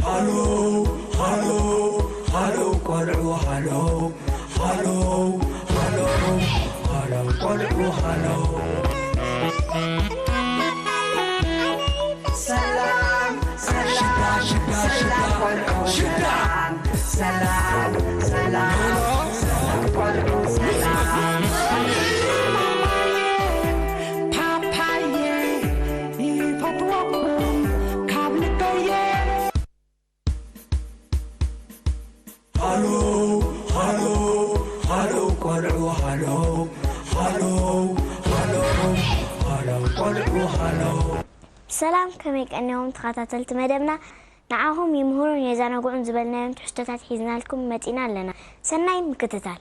ሃሎ ሃሎ ሃሎ ቆልዑ ሃሎ ሃሎ ሃሎ ሃሎ ቆልዑ ሃሎ። ሰላም ሰላም ሽታ ሽታ ሰላም ሽታ ቆልዑ ሽታ ሰላም ሰላም ሰላም ሰላም ቆልዑ ሰላም። ፓፓየ ይፈትወኩም ካብ ልበየ። ሃሎ ሃሎ ሃሎ ቆልዑ ሃሎ ሃሎ ሃሎ ሃሎ ቆልዑ ሃሎ። ሰላም፣ ከመይ ቀኒኹም ተኸታተልቲ መደብና? ንዓኹም ይምህሩን የዘናግዑን ዝበልናዮም ትሕዝቶታት ሒዝናልኩም መጺና ኣለና። ሰናይ ምክትታል።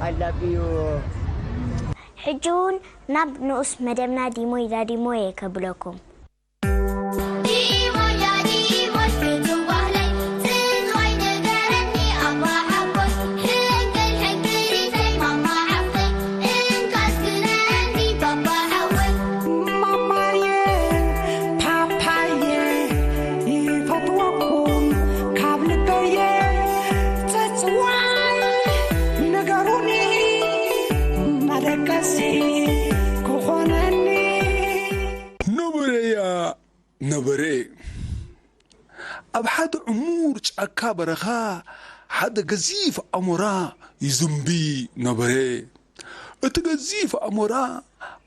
I love you. ሕጂ እውን ናብ ንኡስ መደብና ዲሞይ ዳዲሞየ ከብለኩም። ማማየ ፓፓየ ይፈትወኩም ካብ ልበየ፣ ጽጽዋይ ንገሩኒ መደቀሲ ክኾነኒ። ነበረያ ነበረ። ኣብ ሓደ ዕሙር ጫካ በረኻ ሓደ ገዚፍ ኣሞራ ይዝንቢ ነበረ። እቲ ገዚፍ ኣሞራ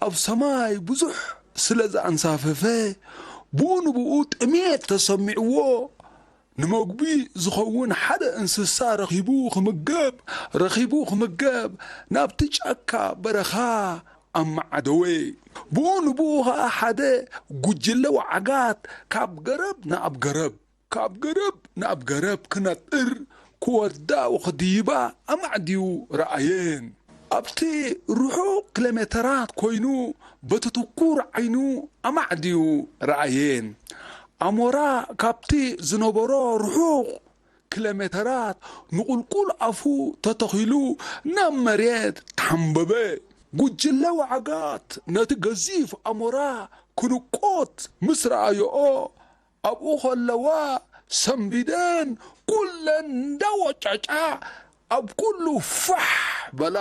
ኣብ ሰማይ ብዙሕ ስለ ዘኣንሳፈፈ፣ ብኡ ንብኡ ጥሜት ተሰሚዕዎ፣ ንመግቢ ዝኸውን ሓደ እንስሳ ረኺቡ ክምገብ፣ ረኺቡ ክምገብ ናብቲ ጫካ በረኻ ኣመዓደወ። ብኡ ንብኡ ኸኣ ሓደ ጉጅለ ወዓጋት ካብ ገረብ ንኣብ ገረብ፣ ካብ ገረብ ንኣብ ገረብ ክነጥር፣ ክወርዳ ወክድይባ ኣማዕድዩ ረኣየን። ኣብቲ ርሑቕ ኪሎሜተራት ኮይኑ በቲ ትኩር ዓይኑ ኣማዕድዩ ረኣየን። ኣሞራ ካብቲ ዝነበሮ ርሑቕ ኪሎሜተራት ንቑልቁል ኣፉ ተተኺሉ ናብ መሬት ተሓምበበ። ጉጅለ ወዓጋት ነቲ ገዚፍ ኣሞራ ክንቆት ምስ ረኣዮኦ ኣብኡ ከለዋ ሰንቢደን ኩለን እንዳወጨጫ ኣብ ኩሉ ፋሕ በላ።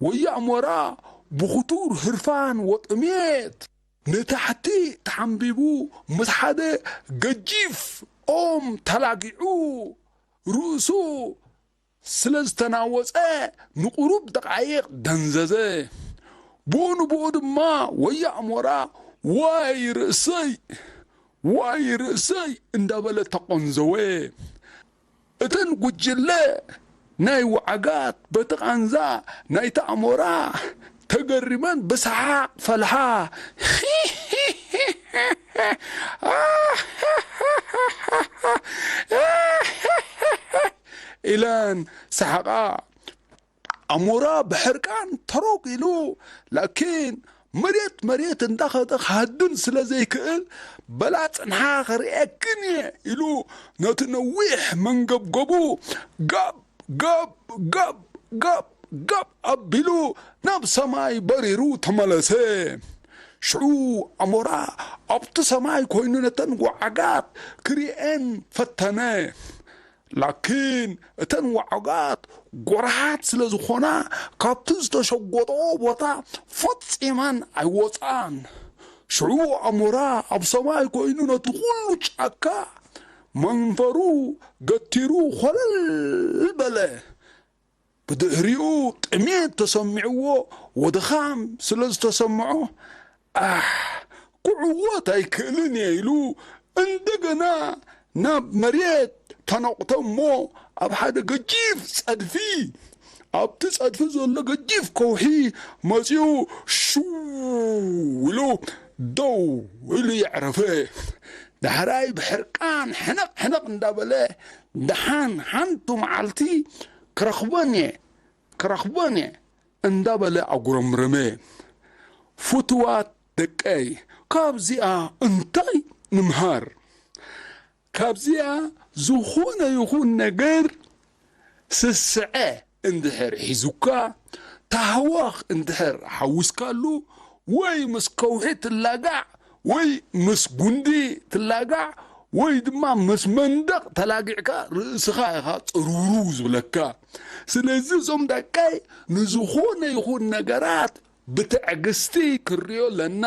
ወያ ኣሞራ ብኽቱር ህርፋን ወጥሜት ንታሕቲ ተሓምቢቡ ምስ ሓደ ገጂፍ ኦም ተላጊዑ ርእሱ ስለ ዝተናወጸ ንቑሩብ ደቓይቕ ደንዘዘ። ብኡ ንብኡ ድማ ወያ ኣሞራ ዋይ ርእሰይ ዋይ ርእሰይ እንዳበለ ተቖንዘወ። እተን ጉጅለ ናይ ወዓጋት በቲ ቃንዛ ናይቲ ኣሞራ ተገሪመን ብሰሓቕ ፈልሓ። ኢለን ሰሓቓ። ኣሞራ ብሕርቃን ተሮግ ኢሉ ላኪን መሬት መሬት እንዳኸደ ክሃድን ስለ ዘይክእል በላ ጽንሓ ክርእየክን እየ ኢሉ ነቲ ነዊሕ መንገብገቡ ጋብ ጋብ ጋብ ጋብ ጋብ ኣቢሉ ናብ ሰማይ በሪሩ ተመለሰ። ሽዑ ኣሞራ ኣብቲ ሰማይ ኮይኑ ነተን ወዓጋት ክርእየን ፈተነ። ላኪን እተን ወዓጋት ጎራሓት ስለ ዝኾና ካብቲ ዝተሸጎጠኦ ቦታ ፈጺመን ኣይወጽኣን። ሽዑ ኣሞራ ኣብ ሰማይ ኮይኑ ነቲ ኩሉ ጫካ መንፈሩ ገቲሩ ኾለል በለ። ብድሕሪኡ ጥሜት ተሰሚዕዎ ወድኻም ስለ ዝተሰምዖ ኣሕ ክዕወት ኣይክእልን እየ ኢሉ እንደገና ናብ መሬት ተነቑተ እሞ ኣብ ሓደ ገጂፍ ጸድፊ ኣብቲ ጸድፊ ዘሎ ገጂፍ ከውሒ መጺኡ ሽው ኢሉ ደው ኢሉ የዕረፈ። ዳሕራይ ብሕርቃን ሕነቕ ሕነቕ እንዳበለ ደሓን ሓንቲ መዓልቲ ክረኽበን እየ ክረኽበን እየ እንዳበለ ኣጉረምረመ። ፍቱዋት ደቀይ ካብዚኣ እንታይ ንምሃር? ካብዚኣ ዝኾነ ይኹን ነገር ስስዐ እንድሕር ሒዙካ፣ ታህዋኽ እንድሕር ሓዊስካሉ፣ ወይ ምስ ከውሒ ትላጋዕ፣ ወይ ምስ ጉንዲ ትላጋዕ፣ ወይ ድማ ምስ መንደቕ ተላጊዕካ ርእስኻ ኢኻ ጽርውርው ዝብለካ። ስለዚ እዞም ደቀይ ንዝኾነ ይኹን ነገራት ብትዕግስቲ ክንሪኦ ኣለና።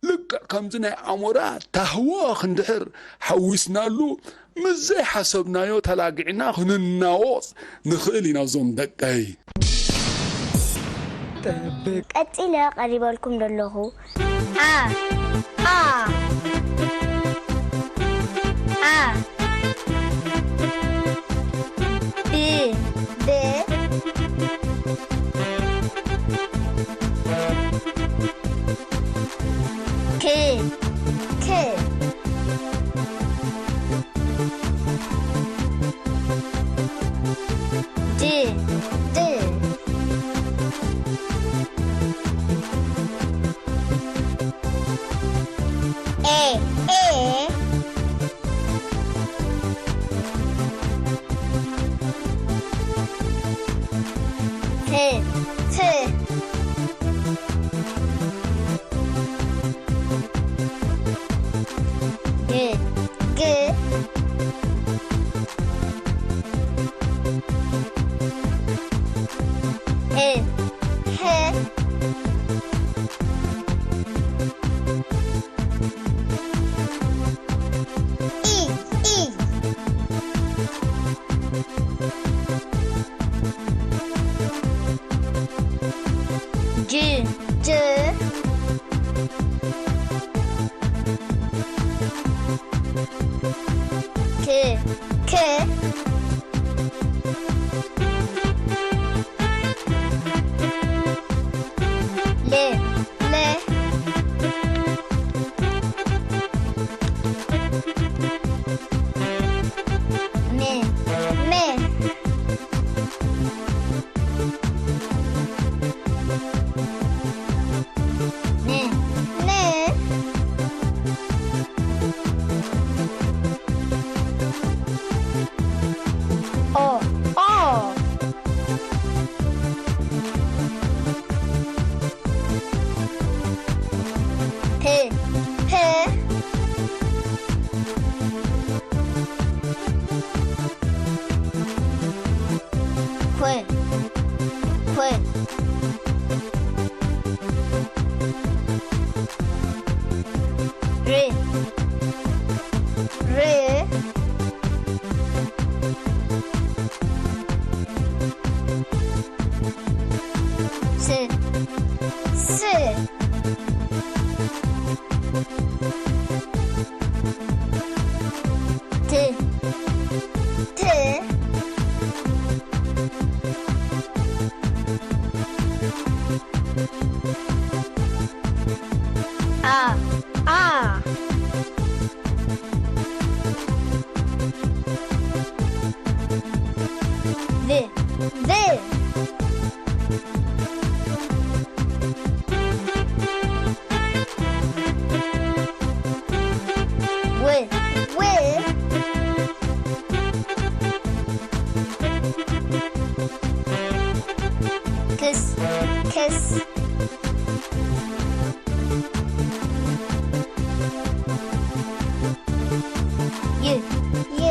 ልክዕ ከምዚ ናይ ኣሞራ ታህወኽ እንድሕር ሓዊስናሉ ምስ ዘይሓሰብናዮ ተላጊዕና ክንናወጽ ንኽእል ኢና እዞም ደቀይ። ቀጺለ ቀሪበልኩም ዘለኹ ኣ ኣ ኣ ብ ብ ክ ክ ድ ድ ፍ፣ ፍ። ግ፣ ግ። ህ፣ ህ። ኢ፣ ኢ። ጅ፣ ጅ። ክ፣ ክ። ል፣ ል። ም፣ ም። ን፣ ን። ኦ፣ ኦ። ፕ፣ ፕ። ፕ፣ ፕ። ር፣ ር። ስ፣ ስ። ት፣ ት። ኣ፣ ኣ። ቭ፣ ቭ። ው፣ ው። ክስ፣ ክስ። ይ፣ ይ።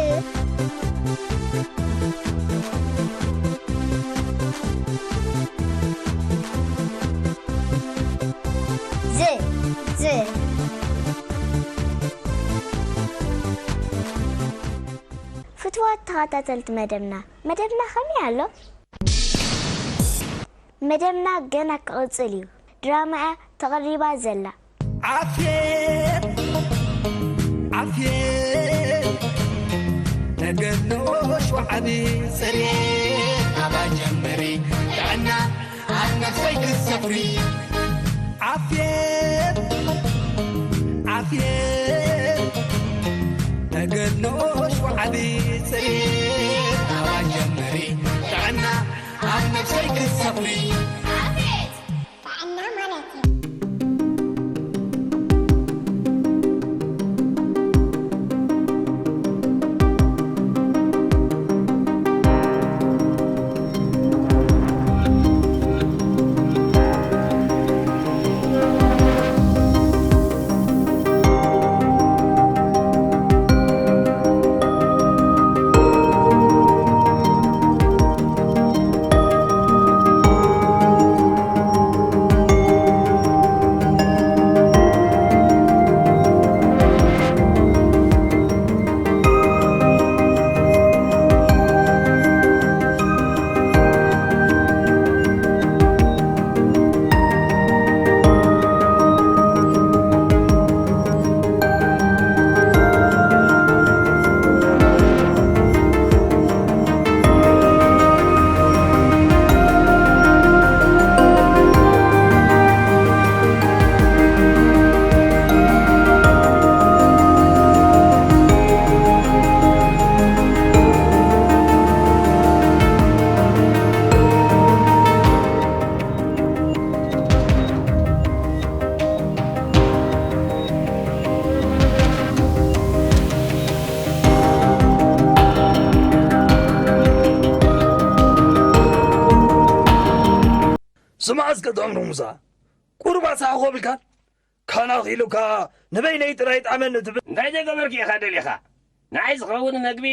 ዝ፣ ዝ። ፍትዋት ተኸታተልቲ መደብና፣ መደብና ከመይ ኣሎ? መደብና ገና ክቕጽል እዩ። ድራማ እያ ተቐሪባ ዘላ። ዓፍየት፣ ዓፍየት፣ ተገድሎ ሸውዓቢ ጽሬት ኣባ ጀምሪ ጥዕና ኣብ ነፍሰይ ክሰፍሪ። ዓፍየት፣ ዓፍየት፣ ተገድሎ ሸውዓቢ ጽሬት ኣባ ጀምሪ ጥዕና ኣብ ነፍሰይ ክሰፍሪ። ጥዕና ማለት እዩ። ስማዕ እስከ ተምሩ ሙሳ፣ ቁሩብ ኣሳሕኾ ብልካን? ካን ኣኺሉካ ንበይነይ ጥራይ ጣመኒ ትብል? እንታይ ዘይገበርኩ ኢኻ ደሊኻ? ንዓይ ዝኸውን መግቢ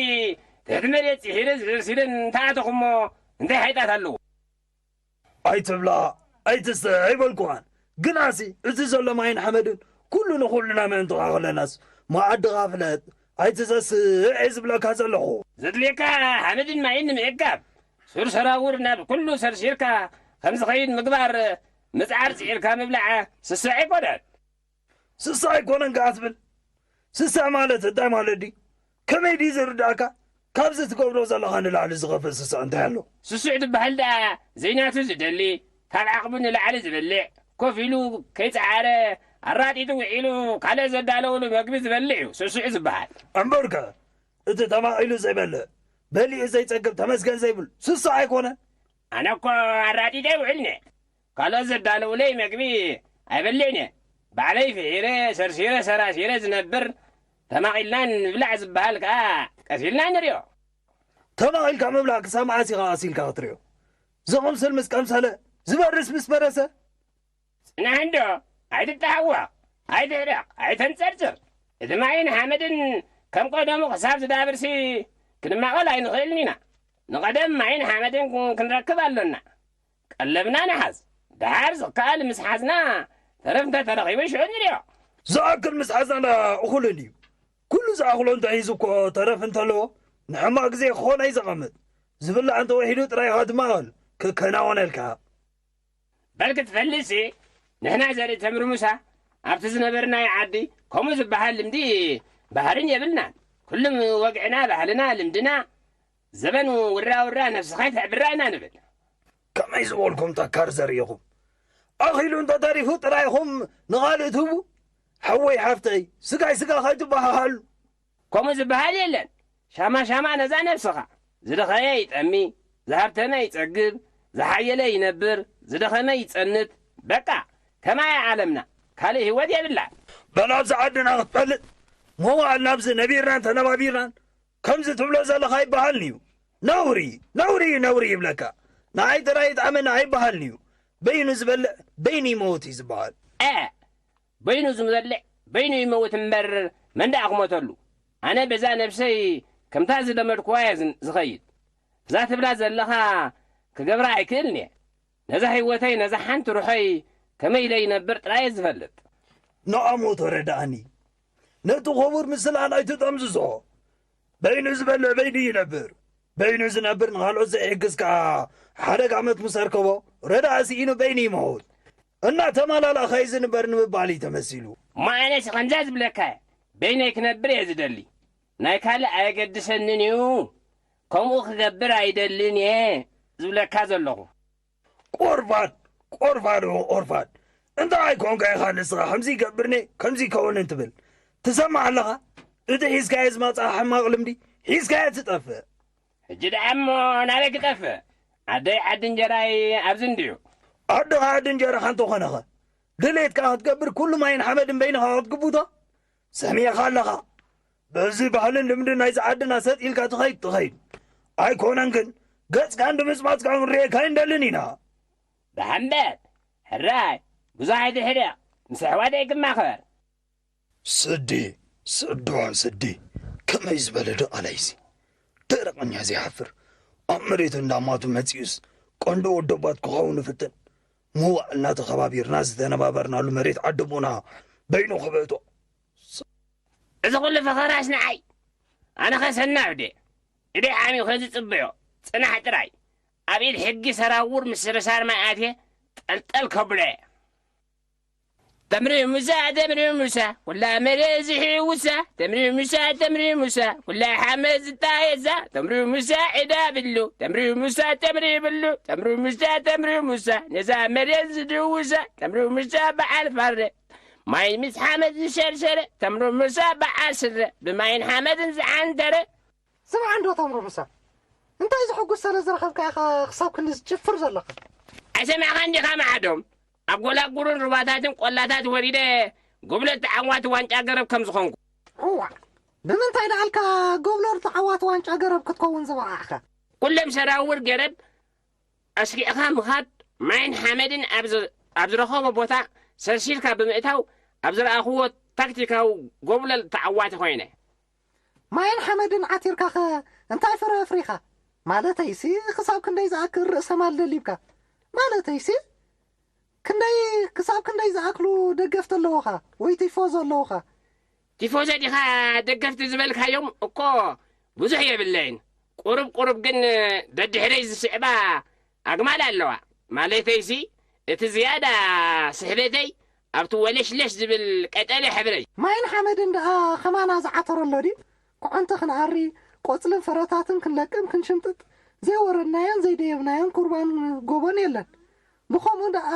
ትሕቲ መሬት ጽሒረ ዝደርሲለን እንተኣተኹሞ እንታይ ሓይጣት ኣለዎ? ኣይትብላ ኣይትስተ ኣይበልኩኻን። ግናሲ እቲ ዘሎ ማይን ሓመድን ኩሉ ንኹልና ምእንትኻ ከለናስ መኣድኻ ፍለጥ ኣይትሰስዕ እየ ዝብለካ ዘለኹ። ዘድልየካ ሓመድን ማይን ንምእካብ ሱር ሰራውር ናብ ኩሉ ሰርሲርካ ከም ዝኸይድ ምግባር፣ ምጽዓር ጽዒርካ ምብላዕ ስስዕ ኣይኮነን። ስስዕ ኣይኮነን ከኣ ትብል? ስስዕ ማለት እንታይ ማለት ድዩ? ከመይ ድዩ ዝርድኣካ? ካብዚ ትገብሮ ዘለኻ ንላዕሊ ዝኸፍእ ስስዕ እንታይ ኣሎ? ስሱዕ ዝበሃል ደኣ ዘይናቱ ዝደሊ፣ ካብ ዓቕሙ ንላዕሊ ዝበልዕ፣ ኮፍ ኢሉ ከይጸዓረ ኣራጢጡ ውዒሉ ካልእ ዘዳለውሉ መግቢ ዝበልዕ እዩ ስሱዕ ዝበሃል። እምበርከ እቲ ተማቒሉ ዘይበልዕ፣ በሊዑ ዘይጸግብ ተመስገን ዘይብል ስሱዕ ኣይኮነን። ኣነ እኮ ኣራጢጠ ይውዕልኒ። ካልኦት ዘዳለውለይ መግቢ ኣይበልዕን እየ። ባዕለይ ፍሒረ፣ ሰርሲረ፣ ሰራሲረ ዝነብር፣ ተማቒልና ንብላዕ ዝበሃል ከኣ ቀስ ኢልና ንሪኦ። ተማቒልካ ምብላዕ ክሳብ መዓስ ኢኻ ቀስ ኢልካ ክትሪኦ? ዝቕምስል ምስ ቀምሰለ፣ ዝበርስ ምስ በረሰ? ጽናሕ እንዶ፣ ኣይትተሃወኽ፣ ኣይትሕረቕ፣ ኣይተንጸርጽር። እቲ ማይን ሓመድን ከም ቀደሙ ክሳብ ዝዳብርሲ ክንማቐል ኣይንኽእልን ኢና። ንቐደም ማይን ሓመድን ክንረክብ ኣሎና። ቀለብና ንሓዝ። ደሓር ዝከኣል ምስ ሓዝና፣ ተረፍ እንተ ተረኺቡ ሽዑ ንሪኦ። ዝኣክል ምስ ሓዝና እኹልን እዩ። ኩሉ ዝኣኽሎ እንተሒዙ እኮ ተረፍ እንተለዎ፣ ንሕማቕ ግዜ ክኾን ኣይዘቐምጥ። ዝብላዕ እንተወሒዱ ጥራይ ኢኻ ትማቐል፣ ክከናወነልካ። በል ክትፈልጥሲ፣ ንሕና ዘርኢ ተምሪ ሙሳ ኣብቲ ዝነበርናዮ ዓዲ ከምኡ ዝበሃል ልምዲ ባህርን የብልናን። ኩሉ ወግዕና፣ ባህልና፣ ልምድና ዘበን ውራ ውራ ነብስኻ ይተዕብራ ኢና ንብል። ከመይ ዝበልኩም ተካር ዘሪእኹም? ኣኺሉ እንተተሪፉ ጥራይኹም ንኻልእ ትህቡ? ሓወይ ሓፍተይ፣ ስጋይ ስጋ ከይትበሃሃሉ። ከምኡ ዝበሃል የለን። ሻማ ሻማ ነዛ ነብስኻ። ዝደኸየ ይጠሚ፣ ዝሃብተመ ይጸግብ፣ ዝሓየለ ይነብር፣ ዝደኸመ ይጸንት። በቃ፣ ከማያ ዓለምና ካልእ ህይወት የብላን። በል ኣብዚ ዓድና ክትፈልጥ፣ መዋዕል ናብዚ ነቢርናን ተነባቢርናን ከምዚ ትብሎ ዘለኻ ኣይበሃልን እዩ። ነውሪ፣ ነውሪ እዩ፣ ነውሪ ይብለካ። ንዓይ ጥራይ ይጥዓመኒ ኣይበሃልን እዩ። በይኑ ዝበልዕ በይኑ ይመውት እዩ ዝበሃል። እ፣ በይኑ ዝበልዕ በይኑ ይመውት እምበር መን ደኣ ክሞተሉ? ኣነ በዛ ነብሰይ ከምታ ዝለመድኩዋ እየ ዝን-፣ ዝኸይድ። እዛ ትብላ ዘለኻ ክገብራ ኣይክእልን እየ። ነዛ ህይወተይ፣ ነዛ ሓንቲ ሩሖይ ከመይ ኢለ ይነብር ጥራይ እየ ዝፈልጥ። ንዓ ሞቶ ረድኣኒ። ነቲ ክቡር ምስላ ኣይትጠምዝዞ። በይኑ ዝበልዕ በይኑ ይነብር። በይኑ ዝነብር ንኻልኦት ዘይሕግዝ ከኣ ሓደጋ መት ምስ ኣርከቦ ረድኣ ስኢኑ በይኑ ይመውት። እናተመላላእኻ እዩ ዝንበር ንምባል እዩ ተመሲሉ። እሞ ኣነስ ከምዛ ዝብለካ እየ። በይነይ ክነብር እየ ዝደሊ። ናይ ካልእ ኣየገድሰንን እዩ። ከምኡ ክገብር ኣይደልን እየ ዝብለካ ዘለኹ። ቆርፋድ፣ ቆርፋድ፣ ኦ ቆርፋድ። እንታይ ኣይኮንካ ኢኻ ንስኻ ከምዚ ይገብርኒ፣ ከምዚ ይከውንን ትብል? ትሰምዕ ኣለኻ? እቲ ሒዝካዮ ዝመጽኣ ሕማቕ ልምዲ ሒዝካዮ ትጠፍእ። ሕጂ ደኣ እሞ ናበይ ክጠፍእ? ዓደይ ዓዲ እንጀራይ ኣብዚ እንድዩ። ዓድኻ ዓዲ እንጀራኻ እንተኾነኸ፣ ድሌትካ ክትገብር ኩሉ ማይን ሓመድን በይንኻ ክትግቡቶ? ሰሚዕኻ ኣለኻ? በዚ ባህልን ልምድን ናይዚ ዓድና ሰጥ ኢልካ ትኸይድ ትኸይድ። ኣይኮነን ግን፣ ገጽካን ድምጽማጽካን ክንርእየካ ኣይንደልን ኢና። ደሓን በል፣ ሕራይ፣ ብዙሕ ኣይትሕደቕ፣ ምስ ኣሕዋተይ ክማኸር። ስዲ፣ ስዱን ስዲ፣ ከመይ ዝበለ ድቓላይሲ። ደረቐኛ ዘይሓፍር፣ ኣብ መሬቱ እንዳማቱ መጺኡስ፣ ቀንዲ ወደባት ክኸውን ይፍትን። መዋዕልና ተኸባቢርና ዝተነባበርናሉ መሬት ዓዲ ኣቦና በይኑ ክብእቶ። እዚ ኩሉ ፈኸራስ ንዓይ? ኣነኸ ሰናፍ ድየ? ኢደይ ዓሚኸ ዝጽበዮ ጽናሕ ጥራይ። ኣብ ኢድ ሕጊ ሰራውር ምስርሳር ማይ ኣትየ ጠልጠል ከብሎ እየ። ተምሪ ሙሳ፣ ተምሪ ሙሳ፣ ኩላ መሬት ዝሕውሳ። ተምሪ ሙሳ፣ ተምሪ ሙሳ፣ ኩላ ሓመድ ዝጣየሳ። ተምሪ ሙሳ፣ ዕዳ ብሉ። ተምሪ ሙሳ፣ ተምሪ ብሉ። ተምሪ ሙሳ፣ ተምሪ ሙሳ፣ ነዛ መሬት ዝድውሳ። ተምሪ ሙሳ፣ በዓል ፋረ፣ ማይ ምስ ሓመድ ዝሸርሸረ። ተምሪ ሙሳ፣ በዓል ስረ፣ ብማይን ሓመድን ዝዓንተረ። ስማዕ እንዶ ተምሩ ሙሳ፣ እንታይ ዘሐጉስ ሰለ ዝረኸብካ ኢኻ ክሳብ ክንዲ ዝጭፍር ዘለኻ? ኣይሰማዕካን ዲኻ መዓዶም? ኣብ ጎላጉልን ሩባታትን ቆላታት ወሪደ ጎብለል ተዓዋቲ ዋንጫ ገረብ ከም ዝኾንኩ። እዋ፣ ብምንታይ ደኣልካ ጎብለል ተዓዋቲ ዋንጫ ገረብ ክትከውን ዝበቓዕካ? ኩሎም ሰራውር ገረብ ኣስጊዕኻ ምኻድ ማይን ሓመድን ኣብ ዝ- ኣብ ዝረኸቦ ቦታ ሰርሲርካ ብምእታው ኣብ ዝረኣኽዎ ታክቲካዊ ጎብለል ተዓዋቲ ኮይነ። ማይን ሓመድን ዓቲርካኸ እንታይ ፍረ ኣፍሪኻ? ማለተይሲ ክሳብ ክንደይ ዝኣክል ርእሰ ማል ደሊብካ? ማለተይሲ ክንደይ ክሳብ ክንደይ ዝኣክሉ ደገፍቲ ኣለዉኻ ወይ ቲፎዞ ኣለዉኻ? ቲፎዞ ዲኻ ደገፍቲ ዝበልካዮም እኮ ብዙሕ የብለይን። ቁሩብ ቁሩብ ግን ደድሕረይ ዝስዕባ ኣግማል ኣለዋ። ማለተይሲ እቲ ዝያዳ ስሕበተይ ኣብቲ ወለሽለሽ ዝብል ቀጠልያ ሕብረይ። ማይን ሓመድን ደኣ ከማና ዝዓተሮ ኣሎ ድዩ? ኩዕንቲ ክንኣሪ፣ ቆጽልን ፍረታትን ክንለቅም ክንሽምጥጥ፣ ዘይወረድናዮን ዘይደየብናዮን ኩርባን ጎቦን የለን። ብኸምኡ ደኣ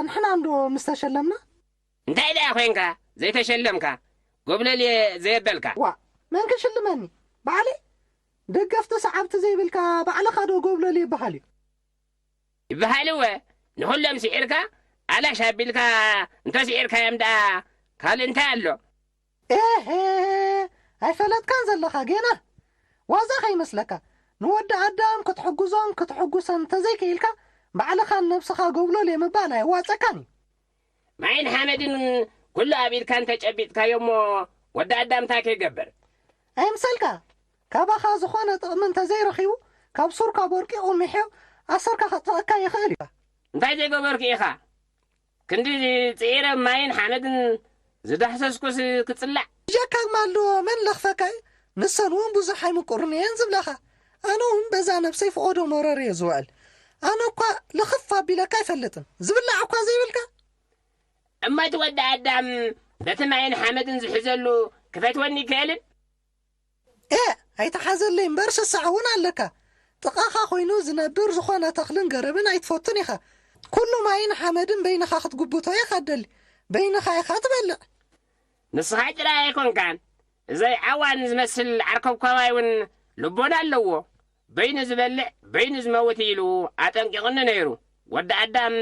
ንሕና እንዶ ምስ ተሸለምና? እንታይ ደኣ ኮይንካ ዘይተሸለምካ? ጎብለል እየ ዘየበልካ። ዋ፣ መን ክሽልመኒ? ባዕለይ? ደገፍቲ ሰዓብቲ ዘይብልካ ባዕልኻ ዶ ጎብለል ይበሃል እዩ? ይበሃል እወ፣ ንኹሎም ስዒርካ ኣላሽ ኣቢልካ እንተስዒርካዮም ደኣ ካልእ እንታይ ኣሎ? ኤሄ፣ ኣይፈለጥካን ዘለኻ ጌና። ዋዛ ከይመስለካ፣ ንወዲ ኣዳም ክትሕግዞን ክትሕጉሰን እንተዘይክኢልካ፣ ባዕልኻን ነብስኻ ጎብለል እየ ምባል ኣየዋጸካን እዩ። ማይን ሓመድን ኩሉ ኣብ ኢድካ እንተጨቢጥካዮ እሞ ወዲ ኣዳም እንታይ ከይገብር? ኣይምሰልካ፣ ካባኻ ዝኾነ ጥቕሚ እንተዘይረኺቡ፣ ካብ ሱር ካብ ወርቂ ቁሚሑ ኣሰርካ ከጥፍኣካ ይኽእል እዩ። እንታይ ዘይገበርኩ ኢኻ? ክንዲ ጽዒረ ማይን ሓመድን ዝዳህሰስኩስ ክጽላዕ? ብጀካ ኣግማል ዶ መን ለኽፈካ እዩ? ንሰን እውን ብዙሕ ኣይምቁርን እየን ዝብላኻ። ኣነ እውን በዛ ነብሰይ ፍቖዶ መረር እየ ዝውዕል። ኣነ እኳ ልኽፍ ኣቢለካ ኣይፈልጥን። ዝብላዕ እኳ ዘይብልካ? እሞ እቲ ወዲ ኣዳም በቲ ማይን ሓመድን ዝሕዘሉ ክፈትወኒ ይክእልን? ኤ፣ ኣይተሓዘለይ እምበር ስሳዕ እውን ኣለካ። ጥቓኻ ኮይኑ ዝነብር ዝኾነ ተኽልን ገረብን ኣይትፈቱን ኢኻ። ኩሉ ማይን ሓመድን በይንኻ ክትጉብቶ ኢኻ ትደሊ። በይንኻ ኢኻ ትበልዕ። ንስኻ ጥራይ ኣይኮንካን። እዘይ ዓዋን ዝመስል ዓርከብኳባይ እውን ልቦና ኣለዎ። በይኑ ዝበልዕ፣ በይኑ ዝመውት ኢሉ ኣጠንቂቑኒ ነይሩ። ወዲ ኣዳም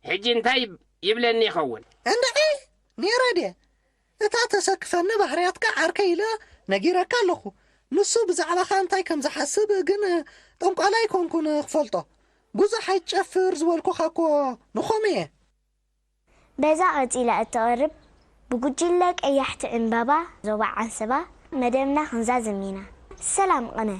ሕጂ እንታይ ይብ- ይብለኒ ይኸውን? እንድዒ፣ ነይረ ድየ? እታ ተሰክፈኒ ባህርያትካ ዓርከይ ኢለ ነጊረካ ኣለኹ። ንሱ ብዛዕባኻ እንታይ ከም ዝሓስብ ግን ጠንቋላይ ኣይኮንኩን ክፈልጦ። ብዙሕ ኣይትጨፍር ዝበልኩኻ እኮ ንኸምኡ እየ። በዛ ቀጺላ እትቐርብ ብጉጅለ ቀያሕቲ ዕምባባ ዞባ ዓንሰባ መደብና ክንዛዝም ኢና። ሰላም ቅነ።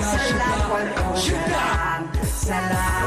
ሰላም ቆልዑ፣ ሰላም፣ ሰላም።